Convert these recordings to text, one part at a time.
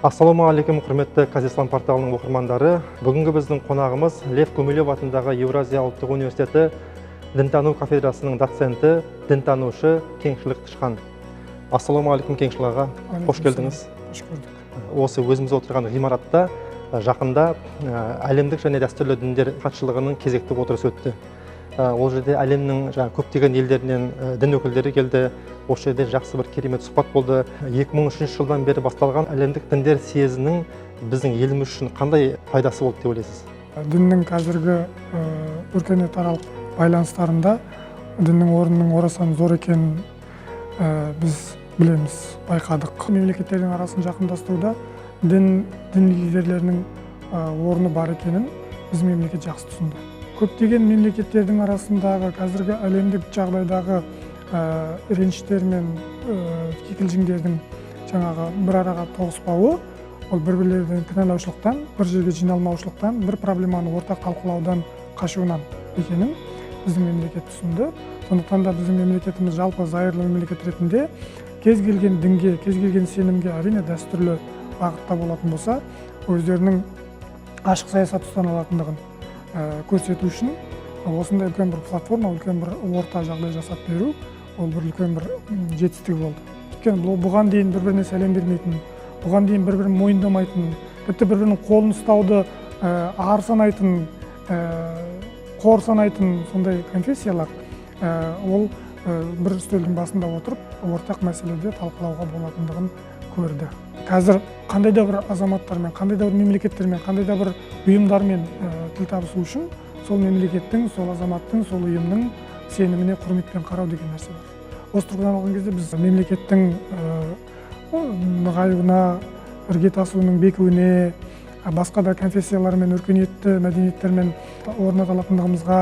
Ассалаумағалейкум, құрметті Казислам порталының оқырмандары. Бүгінгі біздің қонағымыз Лев Гумилев атындағы Еуразия ұлттық университеті дінтану кафедрасының доценті, дінтанушы Кеңшілік Тышқан. Ассалаумағалейкум, Кеңшілік аға, қош келдіңіз. Қош көрдік. Осы өзіміз отырған ғимаратта жақында әлемдік және дәстүрлі діндер хатшылығының кезекті отырысы өтті. Ол жерде әлемнің жаңа көптеген елдерінен дін өкілдері келді. Осы жерде жақсы бір керемет сұхбат болды. 2003 жылдан бері басталған әлемдік діндер съезінің біздің еліміз үшін қандай пайдасы болды деп ойлайсыз? Діннің қазіргі өркениетаралық байланыстарында діннің орнының орасан зор екенін біз білеміз, байқадық. Мемлекеттердің арасын жақындастыруда дін лидерлерінің орны бар екенін біздің мемлекет жақсы түсінді. Көптеген мемлекеттердің арасындағы қазіргі әлемдік жағдайдағы реніштер мен кикілжіңдердің жаңағы бір араға тоғыспауы, ол бір-бірлерін кінәлаушылықтан, бір жерге жиналмаушылықтан, бір проблеманы ортақ талқылаудан қашуынан екенін біздің мемлекет түсінді. Сондықтан да біздің мемлекетіміз жалпы зайырлы мемлекет ретінде кез келген дінге, кез келген сенімге, әрине, дәстүрлі бағытта болатын болса, өздерінің ашық саясат ұстана алатындығын көрсету үшін осындай үлкен бір платформа, үлкен бір орта жағдай жасап беру, ол бір үлкен бір жетістігі болды. Өйткені бұған дейін бір-біріне сәлем бермейтін, бұған дейін бір-бірін мойындамайтын, тіпті бір-бірінің қолын ұстауды ар санайтын, қор санайтын сондай конфессиялар ол бір үстелдің басында отырып, ортақ мәселеде талқылауға болатындығын көрді. Қазір қандай да бір азаматтармен, қандай да бір мемлекеттермен, қандай да бір ұйымдармен тіл табысу үшін сол мемлекеттің, сол азаматтың, сол ұйымның сеніміне құрметпен қарау деген нәрсе бар. Осы тұрғыдан алған кезде біз мемлекеттің нығаюына, іргетасуының бекуіне, басқа да конфессиялармен, өркениетті мәдениеттермен орната алатындығымызға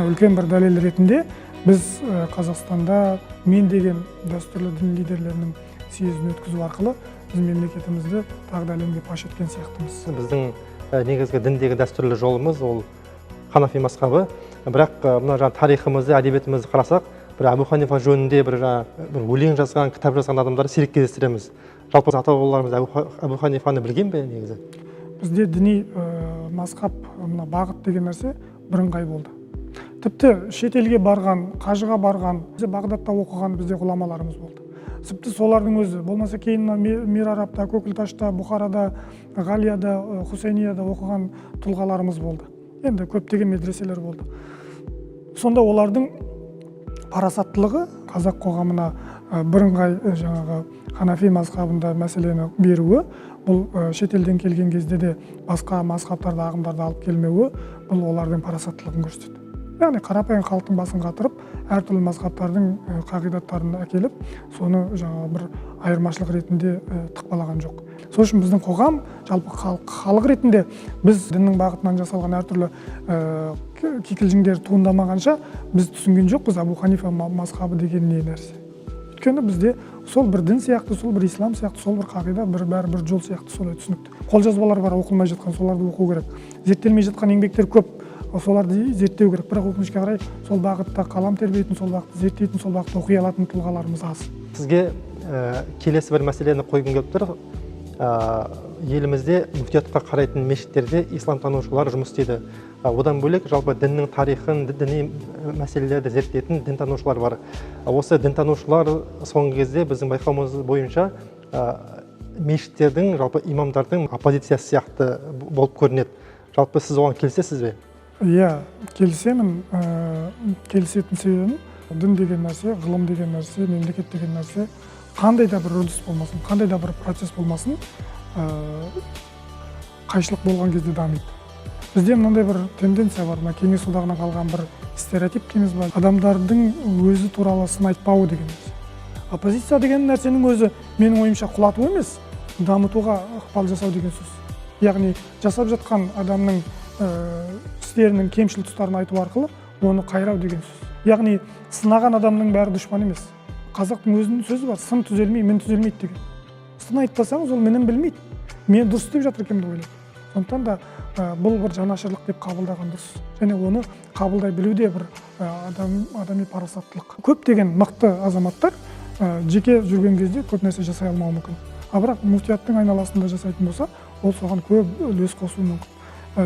үлкен бір дәлел ретінде біз Қазақстанда мен деген дәстүрлі дін лидерлерінің съезін өткізу арқылы біз мемлекетімізді тағы да әлемге паш еткен сияқтымыз. Біздің негізгі діндегі дәстүрлі жолымыз ол Ханафи мазхабы. Бірақ мына жаңа тарихымызды, әдебиетімізді қарасақ, бір Әбу Ханифа жөнінде бір жаңа бір өлең жазған, кітап жазған адамдарды сирек кездестіреміз. Жалпы ата-бабаларымыз Әбу Ханифаны білген бе негізі? Бізде діни мазхаб, мына бағыт деген нәрсе бірыңғай болды. Тіпті шетелге барған, қажыға барған, Бағдатта оқыған бізде ғұламаларымыз болды. Тіпті солардың өзі, болмаса кейін мына Мир Арабта, Көкілташта, Бұхарада, Ғалияда, Хусайнияда оқыған тұлғаларымыз болды. Енді көптеген медреселер болды. Сонда олардың парасаттылығы қазақ қоғамына бірыңғай жаңағы Ханафи мазхабында мәселені беруі, бұл шетелден келген кезде де басқа мазхабтарды, ағымдарды алып келмеуі, бұл олардың парасаттылығын көрсетеді. Яғни қарапайым халықтың басын қатырып, әртүрлі мазхабтардың қағидаттарын әкеліп, соны жаңағы бір айырмашылық ретінде тықпалаған жоқ. Сол үшін біздің қоғам, жалпы халық ретінде біз діннің бағытынан жасалған әртүрлі кикілжіңдер туындамағанша біз түсінген жоқпыз Әбу Ханифа мазхабы деген не нәрсе. Өйткені бізде сол бір дін сияқты, сол бір ислам сияқты, сол бір қағида, бір бәрі бір жол сияқты солай түсінікті. Қолжазбалар бар, оқылмай жатқан, соларды оқу керек. Зерттелмей жатқан еңбектер көп, соларды зерттеу керек. Бірақ өкінішке қарай сол бағытта қалам тербейтін, сол бағытты зерттейтін, сол бағытта оқи алатын тұлғаларымыз аз. Сізге келесі бір мәселені қойғым келіп тұр. Елімізде мүфтиятқа қарайтын мешіттерде исламтанушылар жұмыс істейді. Одан бөлек жалпы діннің тарихын, діни мәселелерді зерттейтін дінтанушылар бар. Осы дінтанушылар соңғы кезде біздің байқауымыз бойынша мешіттердің, жалпы имамдардың оппозициясы сияқты болып көрінеді. Жалпы сіз оған келісесіз бе? Иә, келісемін. Келісетін себебім, дін деген нәрсе, ғылым деген нәрсе, мемлекет деген нәрсе қандай да бір үрдіс болмасын, қандай да бір процесс болмасын, қайшылық болған кезде дамиды. Бізде мынандай бір тенденция бар, мына Кеңес одағынан қалған бір стереотип дейміз ба, адамдардың өзі туралы сын айтпауы деген нәрсе. Оппозиция деген нәрсенің өзі менің ойымша құлату емес, дамытуға ықпал жасау деген сөз. Яғни жасап жатқан адамның істерінің кемшіл тұстарын айту арқылы оны қайрау деген сөз. Яғни сынаған адамның бәрі дұшпан емес. Қазақтың өзінің сөзі бар, сын түзелмей, мін түзелмейді деген. Сын айтпасаңыз, ол мінін білмейді. Мен дұрыс істеп жатыр екенмін деп ойлайды. Сондықтан да бұл бір жанашырлық деп қабылдаған дұрыс. Және оны қабылдай білу де бір адами парасаттылық. Көптеген мықты азаматтар жеке жүрген кезде көп нәрсе жасай алмауы мүмкін. А бірақ муфтияттың айналасында жасайтын болса, ол соған көп үлес қосуы мүмкін.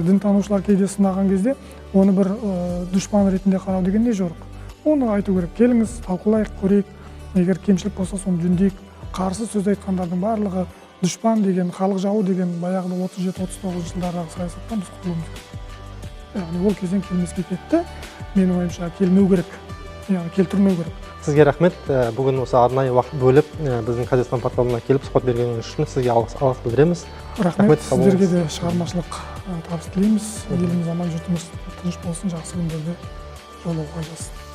Дінтанушылар кейде сынаған кезде оны бір дұшпан ретінде қарау деген не жорық. Оны айту керек: келіңіз, талқылайық, көрейік, егер кемшілік болса, соны жөндейік. Қарсы сөз айтқандардың барлығы дұшпан деген, халық жауы деген баяғыда 37-39 жылдардағы саясаттан біз құтылуымыз керек. Яғни ол кезең келмеске кетті, менің ойымша, келмеу керек, яғни келтірмеу керек. Сізге рахмет. Бүгін осы арнайы уақыт бөліп, біздің Қазақстан порталына келіп сұхбат бергеніңіз үшін сізге алғыс білдіреміз. Рахмет. Рахмет, сау Сіздерге болыңыз. де шығармашылық табыс тілейміз. Еліміз аман, жұртымыз тыныш болсын, жақсы күндерде жолығуға жазсын.